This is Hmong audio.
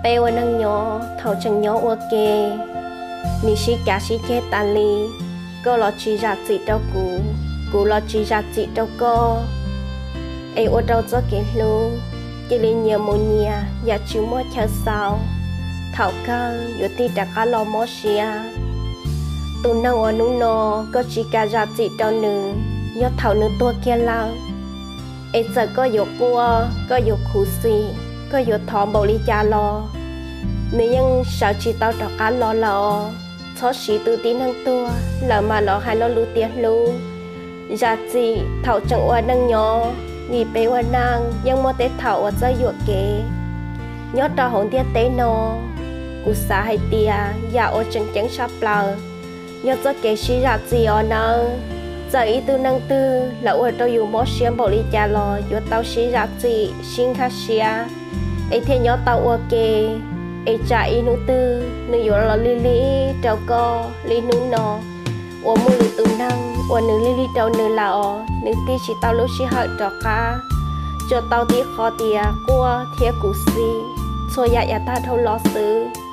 Peb ua neej nyob thaum tseem nyob ua ke, nws sib cav sib ceg tas li, koj los tsis zam txim rau kuv, kuv los tsis zam txim rau koj, es ua rau txoj kev hlub cia li nyias mus nyias yam tsis muaj chaw xaus. Thaum kawg yuav tig rov qab los mob siab. Tus neeg uas hnub no koj tsis kam zam txim rau nws, yog thaum nws tuag kiag lawm, es txawm koj yuav quaj, koj yuav khuv xim, koj yuav thov npaum li cas los, nws yeej sawv tsis tau rov qab los lawm os. Txhob siv tus tib neeg tuag lawm mam los hais lo lus tias hlub. Zam txim thaum tseem ua neej nyob, vim peb ua neej yeej muaj tej thaum uas txawj yuam kev. Nyob rau hauv ntiaj teb no, kuv xav hais tias yam uas tseem ceeb tshaj plaws yog txoj kev sib zam txim os nawb. Txawm ib tug neeg twg lawv ua rau yus mob siab npaum li cas los yuav tau sib zam txim, sib nkag siab, es thiaj nyob tau ua ke. Es tsam ib hnub twg nws yuav los lig lig rau koj li hnub no uas muaj lwm tus neeg uas nws lig lig rau nws lawm os, nws tig tsis tau lub sij hawm rov qab, tsuas tau tib qho tias quaj thiab khuv xim, txhua yam yav tag dhau los xwb.